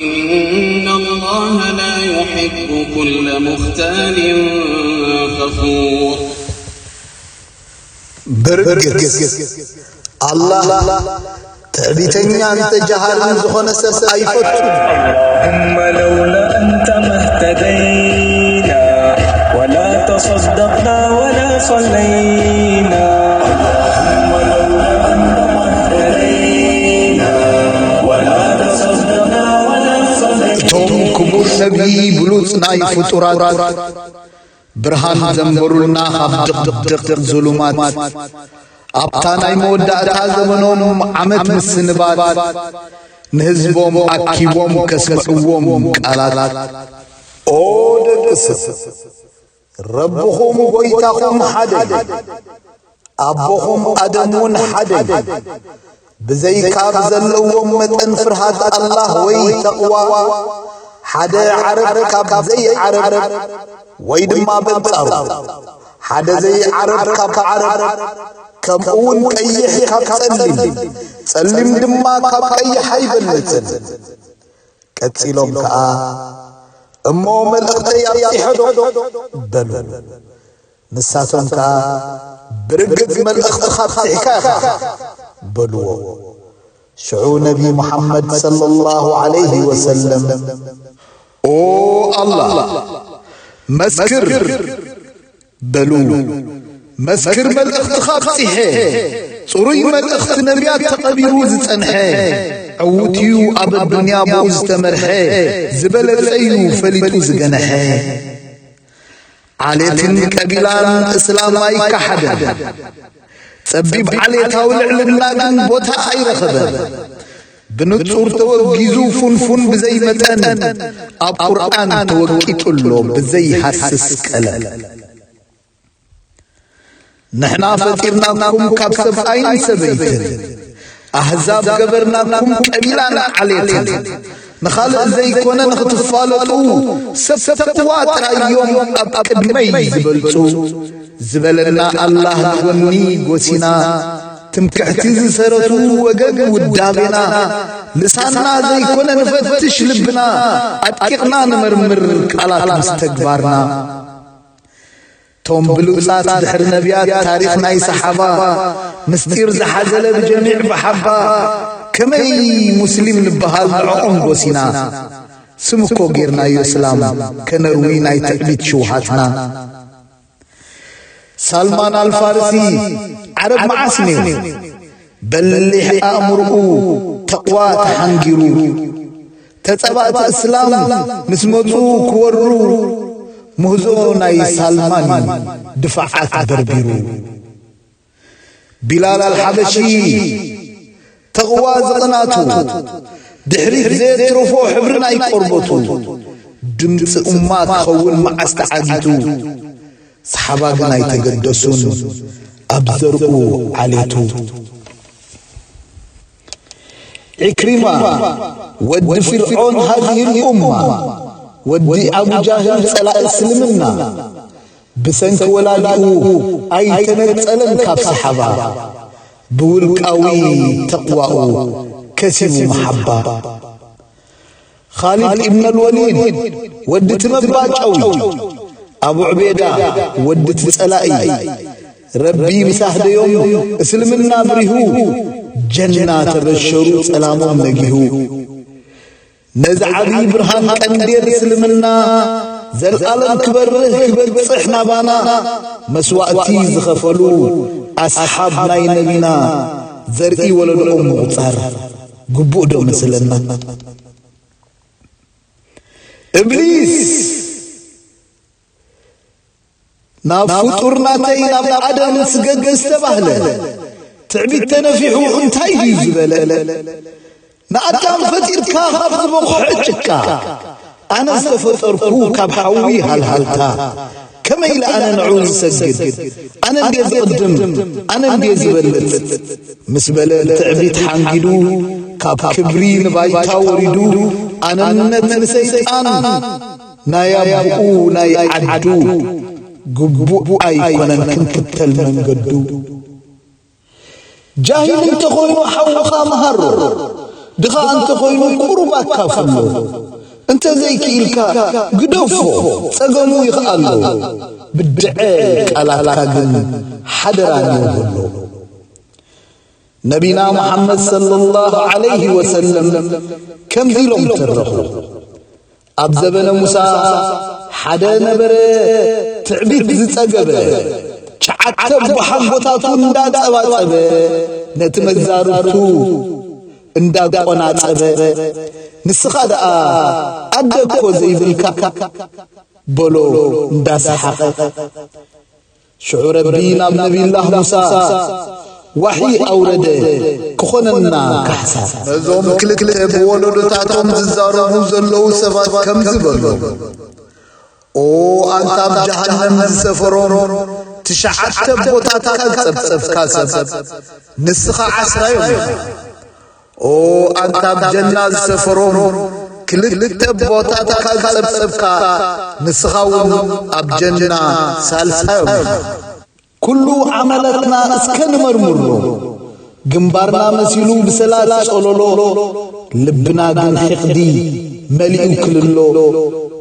إن الله لا يحب كل مختال فخور. ብርግጽ ኣላህ ትዕቢተኛን ተጃሃርን ዝኾነ ሰብ ኣይፈቱን። اللهم لولا أنت ما اهتدينا ولا تصدقنا ولا صلينا. اللهم لولا أنت ما اهتدينا ولا تصدقنا ولا صلينا. እቶም ክቡር ነቢይ ብሉጽ ናይ ፍጡራት ብርሃን ዘንበሩልና ካብ ድቕድቕ ዙሉማት ኣብታ ናይ መወዳእታ ዘመኖም ዓመት ምስንባት ንህዝቦም ኣኪቦም ከስምዕዎም ቃላት። ኦ ደቂ ሰብ፣ ረብኹም ጎይታኹም ሓደ እዩ፣ ኣቦኹም ኣደም እውን ሓደ እዩ። ብዘይካብ ዘለዎም መጠን ፍርሃት ኣላህ ወይ ተቕዋ፣ ሓደ ዓረብ ካብ ዘይዓረብ ወይ ድማ በንጻሩ ሓደ ዘይዓረብ ካብ ዓረብ፣ ከምኡ እውን ቀይሕ ካብ ጸሊም፣ ጸሊም ድማ ካብ ቀይሕ ኣይበልጽን። ቀጺሎም ከኣ፣ እሞ መልእኽተይ ኣብጺሐ ዶ? በሉ። ንሳቶም ከኣ፣ ብርግጽ መልእኽትኻ ኣብጺሕካ ኢኻ በልዎ። ሽዑ ነቢ ሙሓመድ ሰለላሁ ዐለይሂ ወሰለም፣ ኦ ኣላህ፣ መስክር በሉ። መስክር መልእኽትኻ ኣብጺሐ። ጽሩይ መልእኽቲ ነቢያት ተቐቢሩ ዝጸንሐ፣ ዕዉት እዩ ኣብ ኣዱንያ ብኡ ዝተመርሐ፣ ዝበለጸ እዩ ፈሊጡ ዝገነሐ። ዓሌትን ቀቢላን እስላም ኣይከሓደን። ጸቢብ ዓሌታዊ ልዕልና ግን ቦታ ኣይረኸበን። ብንጹር ተወጊዙ ፉንፉን ብዘይ መጠን፣ ኣብ ቁርኣን ተወቂጡ ኣሎ ብዘይ ሃስስ ቀለም። ንሕና ፈጢርናኩም ካብ ሰብኣይን ሰበይትን፣ ኣህዛብ ገበርናኩም ቀቢላን ዓሌትን፣ ንኻልእ ዘይኮነ ንኽትፋለጡ፣ ሰብ ተቕዋ ጥራይ እዮም ኣብ ቅድመይ ዝበልጹ ዝበለና ኣላህ ንጎኒ ጎሲና፣ ትምክሕቲ ዝሰረቱ ወገን ውዳቤና፣ ልሳንና ዘይኮነ ንፈትሽ ልብና፣ ኣድቂቕና ንመርምር ቃላት ምስ ተግባርና። ቶም ብሉጻት ድሕሪ ነቢያት ታሪኽ ናይ ሰሓባ፣ ምስጢር ዝሓዘለ ብጀሚዕ ብሓባ፣ ከመይ ሙስሊም ንበሃል ንዕኦም ጎሲና፣ ስም እኮ ጌርናዮ እስላም ከነርዊ ናይ ትዕቢት ሽውሃትና። ሳልማን ኣልፋርሲ ዓረብ መዓስ ነይሩ? በሊሕ ኣእምርኡ ተቕዋ ተሓንጊሩ፣ ተጸባእቲ እስላም ምስ መጹ ክወሩ፣ ምህዞ ናይ ሳልማን ድፋዓት በርቢሩ። ቢላል ኣልሓበሺ ተቕዋ ዝቕናቱ፣ ድሕሪት ዘየትረፎ ሕብሪ ናይ ቆርበቱ፣ ድምፂ እማ ክኸውን መዓስ ተዓጊቱ፣ ሰሓባ ግን ኣይተገደሱን ኣብ ዘርኡ ዓሌቱ። ዒክሪማ ወዲ ፊርዖን ሃዚሂል ኡማ፣ ወዲ ኣቡ ጃህል ጸላኢ እስልምና፣ ብሰንኪ ወላዲኡ ኣይተነጸለን ካብ ሰሓባ፣ ብውልቃዊ ተቕዋኡ ከሲቡ መሓባ። ኻሊድ ኢብን ኣልወሊድ ወዲ እቲ መባጨዊ፣ ኣቡ ዑቤዳ ወዲ እቲ ጸላኢ፣ ረቢ ምስ ኣህደዮም እስልምና ብሪሁ፣ ጀና ተበሸሩ ጸላሞም ነጊሁ። ነዚ ዓብዪ ብርሃን ቀንዴል እስልምና፣ ዘልኣለም ክበርህ ክበጽሕ ናባና፣ መስዋእቲ ዝኸፈሉ ኣስሓብ ናይ ነቢና፣ ዘርኢ ወለዶኦም ምቑጻር ግቡእ ዶ መስለና? እብሊስ ናብ ፍጡር ናተይ ናብ ኣደም ስገድ ዝተባህለ፣ ትዕቢት ተነፊሑ እንታይ ድዩ ዝበለ? ንኣዳም ፈጢርካ ካብ ዝበቑሐ ጭቃ፣ ኣነ ዝተፈጠርኩ ካብ ሓዊ ሃልሃልታ፣ ከመይ ኢለ ኣነ ንዕኡ ዝሰግድ? ኣነ እንድየ ዝቕድም፣ ኣነ እንድየ ዝበልጽ ምስ በለ፣ ትዕቢት ሓንጊዱ፣ ካብ ክብሪ ንባይታ ወሪዱ፣ ኣነነት ንሰይጣን ናይ ኣቦኡ ናይ ዓዱ ግቡእ ኣይኮነን ክንክተል መንገዱ። ጃሂል እንተኾይኑ ሓውኻ መሃሮ፣ ድኻ እንተኾይኑ ቁሩብ ኣካፍሎ፣ እንተዘይክኢልካ ግደፎ፣ ጸገሙ ይኽኣሎ። ብድዐ ቃላትካ ግን ሓደራ ንየብሎ። ነቢና ሙሓመድ ሰለላሁ ዐለይሂ ወሰለም ከምዚ ኢሎም ተረኹ። ኣብ ዘበነ ሙሳ ሓደ ነበረ፣ ትዕቢት ዝጸገበ፣ ሸዓተ ኣቦሓጎታቱ እንዳጸባጸበ፣ ነቲ መዛርብቱ እንዳቆናጸበ፣ ንስኻ ደኣ ኣደ እኮ ዘይብልካ በሎ እንዳሰሓቐ። ሽዑ ረቢ ናብ ነቢይላህ ሙሳ ዋሒ ኣውረደ፣ ክኾነና ካሕሳ። ነዞም ክልተ ብወለዶታቶም ዝዛረቡ ዘለዉ ሰባት ከምዚ በሎም፣ ኦ ኣንታ ኣብ ጀሃነም ዝሰፈሮም ትሽዓተ ኣቦታትካ ዝጸብጸብካ ሰብ፣ ንስኻ ዓስራዮም ኢኻ። ኦ ኣንታ ኣብ ጀና ዝሰፈሮም ክልተ ኣቦታትካ ዝጸብጸብካ፣ ንስኻ እውን ኣብ ጀና ሳልሳዮም ኢኻ። ኩሉ ዓመላትና እስከ ንመርምሮ። ግንባርና መሲሉ ብሰላት ጸሎሎ፣ ልብና ግን ሒቕዲ መሊኡ ክልሎ።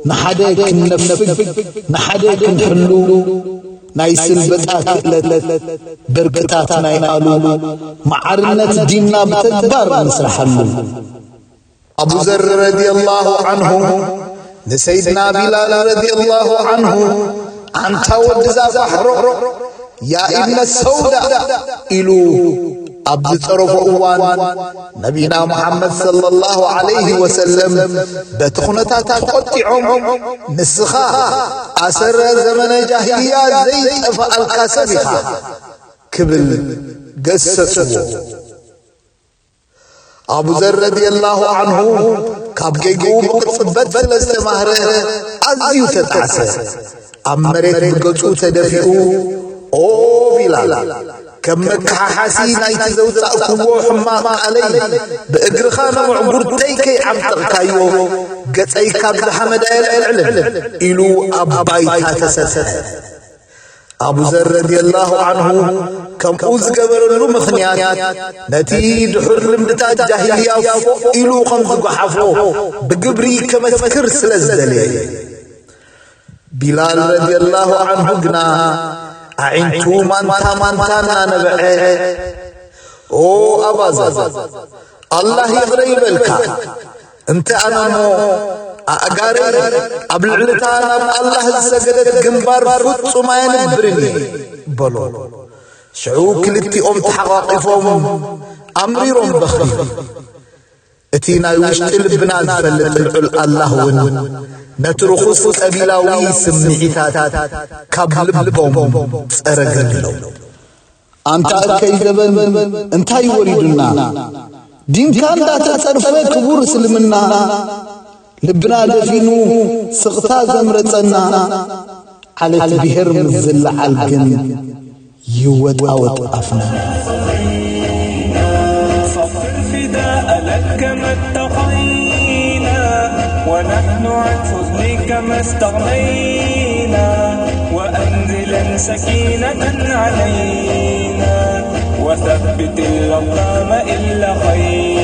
ንሓደ ክንነፍግ፣ ንሓደ ክንሕሉ፣ ናይ ስልበጣ ክእለት፣ በርቅታት ናይ ኣሉ፣ መዓርነት ዲንና ብተግባር ንስርሓሉ። ኣቡ ዘር ረዲየላሁ ዐንሁ ንሰይድና ቢላል ረዲየላሁ ዐንሁ፣ ኣንታ ወዲ እዛ ባሕሮ፣ ያ ኢብነ ሰውዳ ኢሉ ኣብ ዝጸረፎ እዋን፣ ነቢና ሙሓመድ ሰለላሁ ዐለይሂ ወሰለም በቲ ኩነታት ተቖጢዖም፣ ንስኻ ኣሰረ ዘመነ ጃሂልያ ዘይጠፍኣልካ ሰብ ኢኻ ክብል ገሰጽዎ። ኣቡ ዘር ረዲየላሁ ዐንሁ ካብ ጌግኡ ብቕጽበት ስለ ዝተማህረ ኣዝዩ ተጣዕሰ። ኣብ መሬት ብገጹ ተደፊኡ፣ ኦ ቢላል፣ ከም መከሓሓሲ ናይቲ ዘውጻእክዎ ሕማቕ ቃለይ፣ ብእግርኻ ነምዕጉርተይ ከይዓምጠቕካዮ፣ ገጸይ ካብዚ ሓመድ ኣየልዕልን ኢሉ ኣብ ባይታ ተሰፍሐ። ኣቡ ዘር ረዲየላሁ ዐንሁ ከምኡ ዝገበረሉ ምኽንያት፣ ነቲ ድሑር ልምድታት ጃሂልያ ፎእ ኢሉ ከም ዝጓሓፎ ብግብሪ ከመስክር ስለ ዝደለየ። ቢላል ረዲየላሁ ዐንሁ ግና ኣዒንቱ ማንታ ማንታ እናነበዐ፣ ኦ ኣባዘር፣ ኣላህ ይቕረ ይበልካ። እንተ ኣነ እሞ ኣእጋረይ ኣብ ልዕሊ እታ ናብ ኣላህ ዝሰገደት ግንባር ፍጹም ኣየንብርን እየ በሎ። ሽዑ ክልቲኦም ተሓቋቒፎም ኣምሪሮም በኽዩ። እቲ ናይ ውሽጢ ልብና ዝፈልጥ ልዑል ኣላህ እውን ነቲ ርኹስ ቀቢላዊ ስምዒታት ካብ ልቦም ጸረገሎም። ኣንታ እከይ ዘበን እንታይ ወሪዱና? ዲንካ እንዳተጸርፈ ክቡር እስልምና፣ ልብና ደፊኑ ስቕታ ዘምረጸና፣ ዓሌት ብሄር ምስ ዝለዓል ግን ይወጣወጥ ኣፍና። فاغفر فداء لك ما ارتقينا، ونحن عن حزنك ما استغنينا، وأنزلا سكينة علينا، وثبت الأقدام إن لقينا.